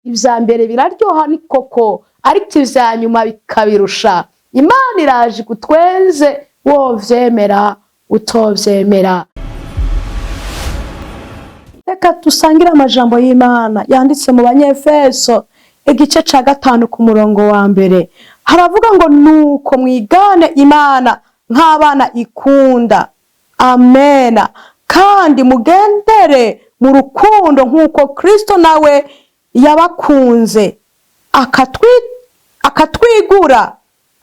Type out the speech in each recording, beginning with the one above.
Ibya mbere biraryoha ni koko, ariko ibya nyuma bikabirusha. Imana iraje igutwenze, wovyemera utovyemera. Reka dusangire amajambo y'Imana yanditse mu Banyefeso, igice ca 5, ku murongo wa 1. Haravuga ngo: "Nuko mwigane Imana nk'abana ikunda." Amena. "Kandi mugendere mu rukundo nk'uko Kristo nawe yabakunze, akatwigura,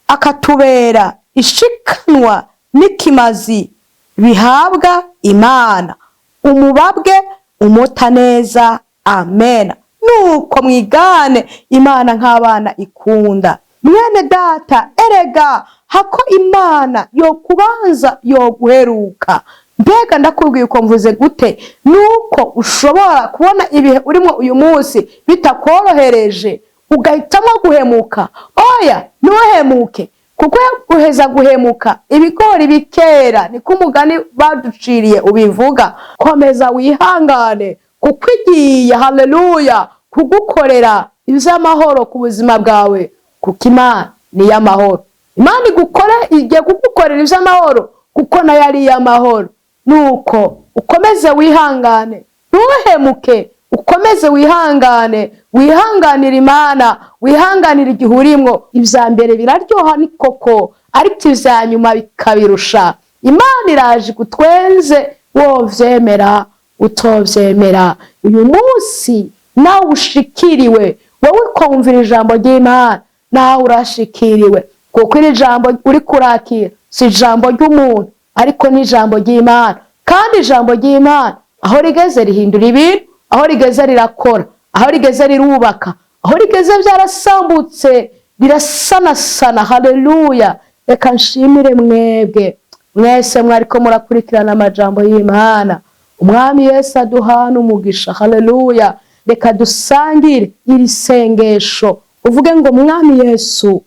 akatubera ishikanwa n'ikimazi bihabwa Imana, umubabwe umota neza." Amena. Nuko mwigane Imana nk'abana ikunda. Mwene data, erega hako Imana yokubanza yoguheruka. Mbega ndakubwiye uko mvuze gute? Nuko ushobora kubona ibihe urimo uyu munsi bitakorohereje, ugahitamo guhemuka. Oya, ntuhemuke, kuko guheza guhemuka ibigori bikera, niko umugani baduciriye ubivuga. Komeza wihangane, kuko igiye, haleluya, kugukorera iby'amahoro ku buzima bwawe, kuko Imana ni iy'amahoro. Imana igukore, igiye kugukorera iby'amahoro, kuko nayo ari iy'amahoro. Nuko ukomeze wihangane, ntuhemuke. Ukomeze wihangane, wihanganire Imana, wihanganire igihe urimwo. Ibya mbere biraryoha ni koko, ariko ibya nyuma bikabirusha. Imana iraje igutwenze, wovyemera utovyemera. Uyu munsi nawe ushikiriwe, wowe ukumvira ijambo ry'Imana, nawe urashikiriwe, kuko iri jambo uri kurakira si ijambo ry'umuntu, ariko ni ijambo ry'Imana. Kandi ijambo ry'Imana aho rigeze rihindura ibintu, aho rigeze rirakora, aho rigeze rirubaka, aho rigeze byarasambutse rirasanasana. Haleluya. Reka nshimire mwebwe mwese mwariko murakurikirana amajambo y'Imana. Umwami Yesu aduhana umugisha. Haleluya. Reka dusangire iri sengesho. Uvuge ngo: "Mwami Yesu,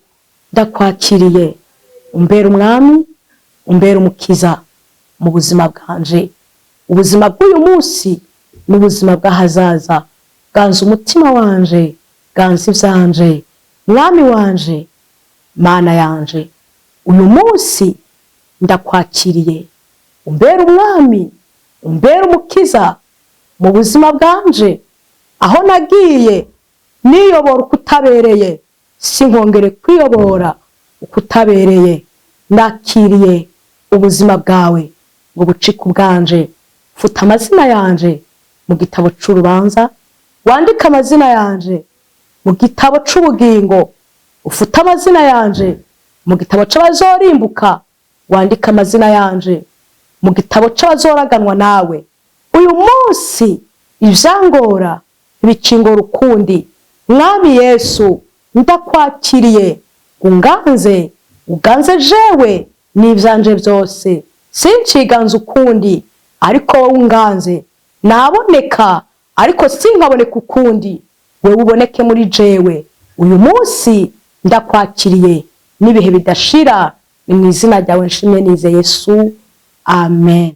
ndakwakiriye, umbere umwami, umbere umukiza mu buzima bwanje, ubuzima bw'uyu munsi n'ubuzima bw'ahazaza. Ganza umutima wanje, ganza ivyanje, mwami wanje, Mana yanje. Uyu munsi ndakwakiriye, umbere umwami, umbere umukiza mu buzima bwanje. Aho nagiye niyobora ukutabereye, sinkongere kwiyobora ukutabereye. Nakiriye ubuzima bwawe ngo bucike ubwanje. Futa amazina yanje mu gitabo c'urubanza, wandike amazina yanje mu gitabo c'ubugingo. Ufute amazina yanje mu gitabo c'abazorimbuka, wandike amazina yanje mu gitabo c'abazoraganwa nawe. Uyu munsi ivyangora ntibikingora ukundi. Mwami Yesu, ndakwakiriye, unganze, uganze jewe n'ivyanje byose. Sinciganze ukundi, ariko wowe unganze. Naboneka, ariko sinkaboneka ukundi, wewe uboneke muri jewe. Uyu munsi ndakwakiriye n'ibihe bidashira. Ni mu izina ryawe nshimye nize, Yesu, amen."